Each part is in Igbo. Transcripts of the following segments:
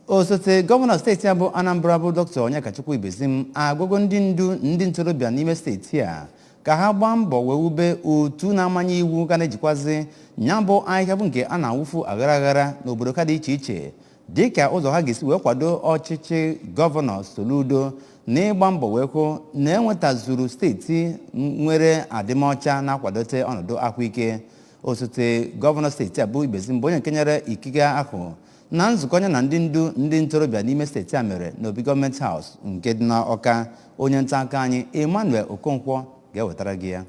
Osote gọvanọ steeti a bụ Anambra, bụ Dr. Onyekachukwu Ibezim, agwago ndị ndu ndị ntorobịa n'ime steeti a ka ha gbaa mbọ wee wube otu na-amanye iwu ga na-ejikwazi nya bụ ahịhịa bụ nke a na-awụfu aghara aghara n'obodo ka dị iche iche, dịka ụzọ ha ga-esi wee kwado ọchịchị Gọvanọ Soludo n'ịgba mbọ wee hụ na enwetazuru steeti nwere adịmọcha na-akwadote ọnọdụ ahụike. Osote gọvanọ steeti a bụ Ibezim bụ onye nke nyere ikike ahụ na nzukọ ya na ndị ndu ndị ntorobịa n'ime steeti a mere n'obi Government House nke dị n'Ọka. Onye nta akụkọ anyị Emmanuel Okonkwo ga-ewetara gị ya.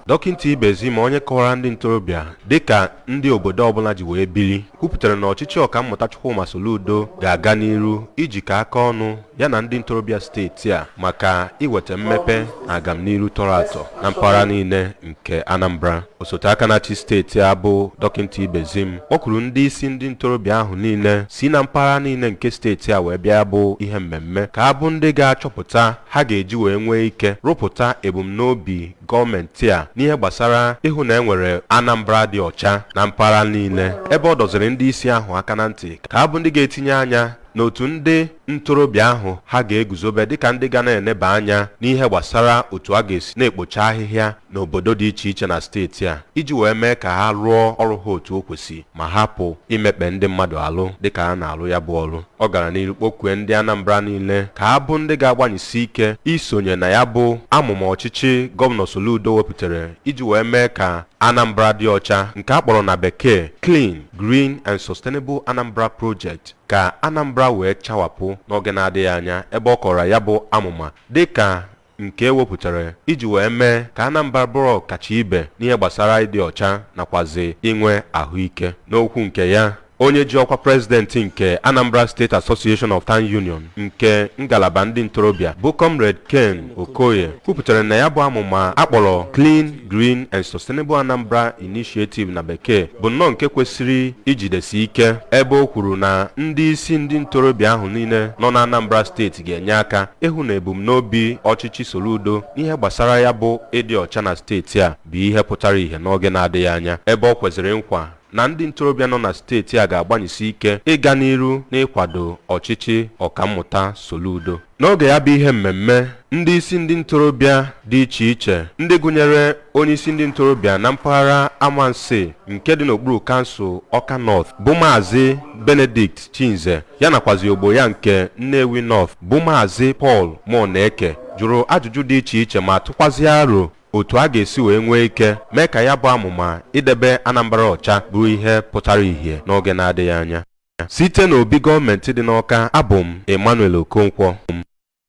Dọkịta Ibezim, onye kọwara ndị ntorobịa dịka ndị obodo ọbụla ji wee bili, kwupụtara na ọchịchị Ọkammụta Chukwuma Soludo ga-aga n'iru ijikọ aka ọnụ ya na ndị ntorobịa steeti a maka iweta mmepe na agamniru tọrọ atọ na mpaghara niile nke Anambra. Osote aka na-achị steeti a bụ Dọkịta Ibezim kpọkuru ndị isi ndị ntorobịa ahụ niile si na mpaghara niile nke steeti a wee bịa bụ ihe mmemme ka a bụ ndị ga-achọpụta ha ga-eji wee nwee ike rụpụta ebumnobi gọọmenti a n'ihe gbasara ịhụ na enwere Anambra dị ọcha na mpaghara niile, ebe ọ dọziri ndị isi ahụ aka na ntị ka ha bụ ndị ga-etinye anya n'otu ndị ntorobịa ahụ ha ga-eguzobe dịka ndị ga na-eneba anya n'ihe gbasara otu a ga-esi na-ekpocha ahịhịa n'obodo dị iche iche na steeti a, iji wee mee ka ha rụọ ọrụ ha otu o kwesị ma hapụ imekpe ndị mmadụ alụ dịka ha na-alụ ya bụ ọrụ. Ọ gara n'iru kpọkue ndị Anambra niile ka ha bụ ndị ga-agbanyesi ike isonye na ya bụ amụma ọchịchị Gọvanọ Soludo wepụtara iji wee mee ka Anambra dị ọcha, nke a kpọrọ na Bekee Clean, Green and Sustainable Anambra Project, ka Anambra wee chawapụ n'oge na-adịghị anya, ebe ọ kọrọ ya bụ amụma dịka nke ewepụtara iji wee mee ka Anambra bụrụ ọkacha ibe n'ihe gbasara ịdị ọcha nakwazi inwe ahụike. N'okwu nke ya, onye ji ọkwa prezidenti nke Anambra State Association of Town Union nke ngalaba ndị ntorobịa, bụ Comrade Ken Okoye, kwupụtara na ya bụ amụma akpọrọ Clean, Green and Sustainable Anambra Initiative na Bekee bụ nnọọ nke kwesịrị ijidesi ike, ebe o kwuru na ndị isi ndị ntorobịa ahụ niile nọ na Anambra Steeti ga-enye aka ịhụ na ebumnobi ọchịchị Soludo n'ihe gbasara ya bụ ịdị ọcha na steeti a bụ ihe pụtara ìhè n'oge na-adịghị anya, ebe ọ kwezịrị nkwa na ndị ntorobịa nọ na steeti a ga-agbanyesi ike ịga n'iru n'ịkwado ọchịchị Ọkammụta Soludo. N'oge ya bụ ihe mmemme, ndị isi ndị ntorobịa dị iche iche, ndị gụnyere onyeisi ndị ntorobịa na mpaghara Amansi nke dị n'okpuru kansụl Ọka North, bụ Maazị Benedict Chinze, ya nakwazi ogbo ya nke Nnewi North, bụ Maazị Paul Moneke, jụrụ ajụjụ dị iche iche ma tụkwazie aro otu a ga-esi wee nwee ike mee ka ya bụ amụma idebe Anambra ọcha bụrụ ihe pụtara ìhè n'oge na-adịghị anya. Site n'obi gọọmenti dị n'Ọka, abụ m Emmanuel Okonkwo.